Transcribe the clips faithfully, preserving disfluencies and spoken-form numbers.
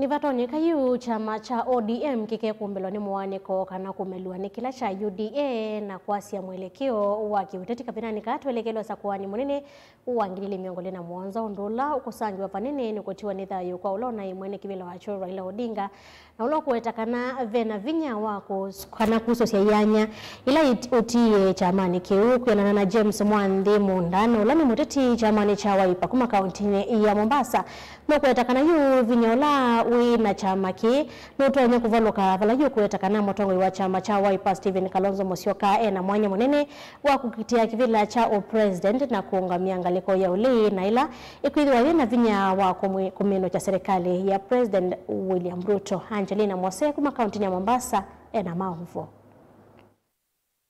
Nĩvatonyeka yu kyama kya O D M kĩkekũmbĩlwa nĩ mũaanĩko kana kũmelw'a nĩ kĩla kya U D A na kwasya mwelekeo wa kĩũteti kavindanĩ kaa twelekelwe ũsakũani mũnene wa ngili ili mĩongo ĩlĩ na mũonza, ũndũ ũla ũkũsangĩwa vanene nĩ kũtiwa nĩ thayũ kwa ũla ũnaĩ mwene kĩvĩla wakyo Raila Odinga, na ũla ũkũweta kana ve na vinya wa kũs-, kana kusũsya ianya ila it-, ũtiie kyamanĩ kĩu. Kwĩanana na James Mwanthi Munda, na ũla nĩ mũteti kyamanĩ kya Wiper kuma kauntinĩ ya Mombasa, nũkũweta kana yu vinya ũla wĩ na kyama kĩĩ nũtonya kũvalũka vala yu kũweta kana mũtongoi wa kyama kya Wiper Stephen Kalonzo Musyoka e na mwanya mũnene wa kũkitĩa kĩvĩla kya ũpresident na kũũngamya ngalĩko ya ũlei na ĩla ĩkwĩthĩwa yĩ na vinya wa kũmwi-, kũminũkya serikali ya President William Ruto. Angelina Mose kuma kauntinĩ ya Mombasa e na maũvoo.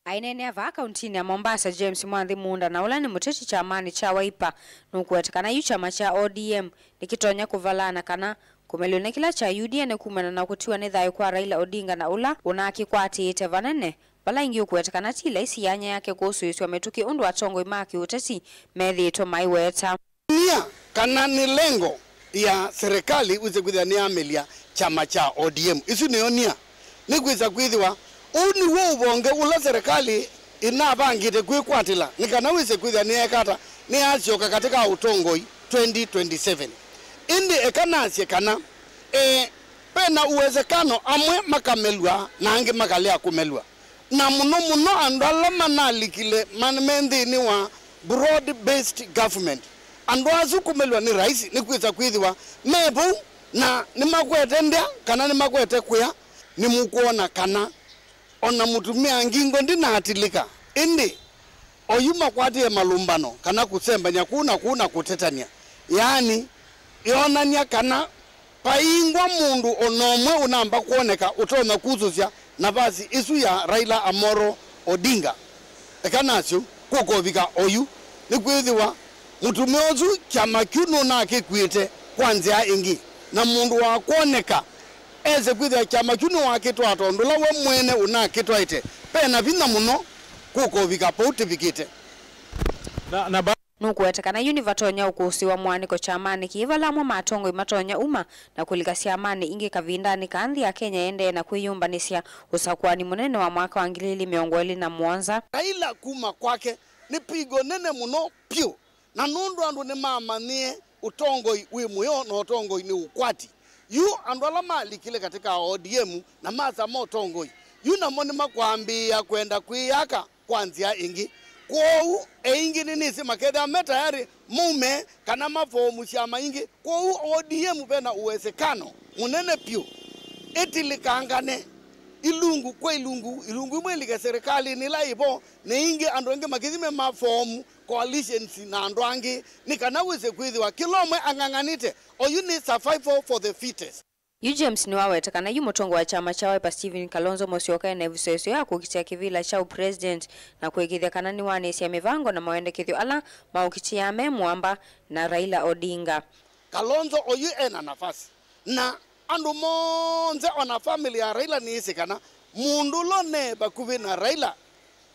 Aineenea vaa kauntinĩ ya Mombasa, James Mwanthi Munda, na ũla nĩ mũteti kyamanĩ kya Wiper, nũkũweta kana yu kyama kya O D M nĩkĩtonya kũvalana kana kũmelw'a nĩ kĩla kya U D A nĩ kumana na kũtiwa nĩ thayũ kwa Raila Odinga na ũla ũnakĩkwatĩĩte vanene, vala ĩngĩ ũkũweta kana ti laisi yanya yake kũsũĩsw'a mĩtũkĩ ũndũ atongoi ma kĩũteti methĩĩtwe maiweta. Nia kana nĩ lengo ya serikali wĩse kwĩthĩa nĩyamelya kyama kya O D M. Isu nĩyo nia. Nĩkwĩsa kwĩthĩwa ũu nĩw'o ũvonge ũla serikali ĩnavangĩte kwĩkwatĩla nĩ kana wĩse kwĩthĩa nĩyeeka ata, nĩyasyoka katĩ ka ũtongoi twenty twenty-seven. Ĩndĩ eka nasye kana, e, ve na uwezekano amwe makamelw'a na angĩ makalea kũmelw'a, na mũno mũno andũ ala manalikile ma-, me nthĩnĩ wa broad based government. Andũ asu kũmelw'a nĩ raisi nĩkwĩsa kwĩthĩwa me vau na nĩmakwete ndĩa kana nĩmakwete kwĩa. Nĩmũkwona kana o na mũtumĩa ngingo ndĩnaatilĩka, ĩndĩ oyu makwatĩe malumbano kana kũsembany'a kũu na kũu na kũtetany'a. Yaani, yonany'a kana vaingwa mũndũ o na ũmwe ũnamba kwoneka ũtonya kusũsya navasi ĩsu ya Raila Amolo Odinga. Eka nasyo kũkovika oyu, nĩkwĩthĩwa mũtumĩa ũsu kyama kyu nũnakĩkw'ĩte kwa nzĩa ĩngĩ, na mũndũ wa kwoneka ese kwĩthĩa kyama kyu nĩwakĩtwaa tondũ ũla we mwene ũnakĩtwaĩte. Ve na vinya mũno kũkovika vau tĩvikĩte. Na, na ba- Nũkũweta kana yu nĩvatonya ũkũsĩĩwa mũaanĩko kyamanĩ kĩĩ vala amwe ma atongoi matonya uma na kũlika syamanĩ ingĩ kavindanĩ kaa nthĩ ya Kenya ĩendee na kwĩyũmbanĩsya ũsakũani mũnene wa mwaka wa ngili ili mĩongo ĩlĩ na mũonza. Raila kuma kwake nĩ pigo nene mũno vyũ, na nũndũ andũ nĩmamanyie ũtongoi wĩ mũyo na ũtongoi nĩ ũkwati. Yu andũ ala malikile katĩ ka O D M na masama ũtongoi, yu namo nĩmakwambĩĩa kwenda kwĩyaka kwa nzĩa ĩngĩ. Kwoou, eingĩ nĩnĩsĩ makethĩa me tayarĩ maume kana mafomu syama ingĩ. Kwoou O D M ve na uwezekano mũnene vyũ ĩtilĩkangane ilungu kwa ilungu, ilungu imwe ilike serikalinĩ ĩla ĩvo, na ingĩ andũ angĩ makĩthi me mafomu coalitions na andũ angĩ, nĩ kana wĩse kwĩthĩwa kĩla ũmwe ang'ang'anĩte. Oyu nĩ survival for the fittest. Yu James nĩwaweta kana yu mũtongoi wa kyama kya Wiper Stephen Kalonzo Musyoka ena ĩvuso ĩseo ya kũkitĩa kĩvĩla kya ũpresident na kũĩkĩĩthya kana nĩwanĩsya mĩvango na mawendekethyo ala maũkitĩaa me mũamba na Raila Odinga. Kalonzo oyu ena nafasi, na andũ monthe, ona family ya Raila nĩĩsĩ kana mũndũ ũla ũne vakuvĩ na Raila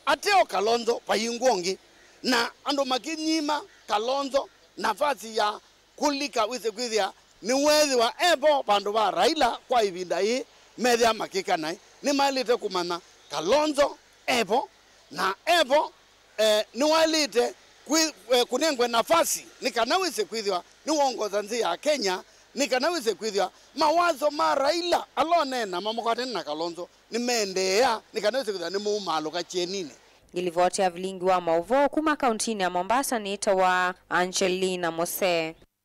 ateo Kalonzo vaingwa ũngĩ, na andũ makĩnyima Kalonzo nafasi ya kũlika wĩse kwĩthĩa nĩweethĩwa e vo vandũ va Raila kwa ĩvinda yĩĩ, methĩa makĩka naĩ. Nĩmaĩlĩte kũmanya Kalonzo e vo, na e vo, eh, nĩwaĩlĩte kwĩ-, eh, kũnengwe nafasi nĩ kana wĩse kwĩthĩwa nĩwongoza nthĩ ya Kenya, nĩ kana wĩse kwĩthĩwa mawazo ma Raila ala ũneena mamũkwatene na Kalonzo nĩmeendeea, nĩ kana wĩse kwĩthĩwa nĩmaumaalũka kyeninĩ. Ngilivoti ya vilingi wa maũvoo kuma kauntinĩ ya Mombasa nĩtawa Angelina Mose.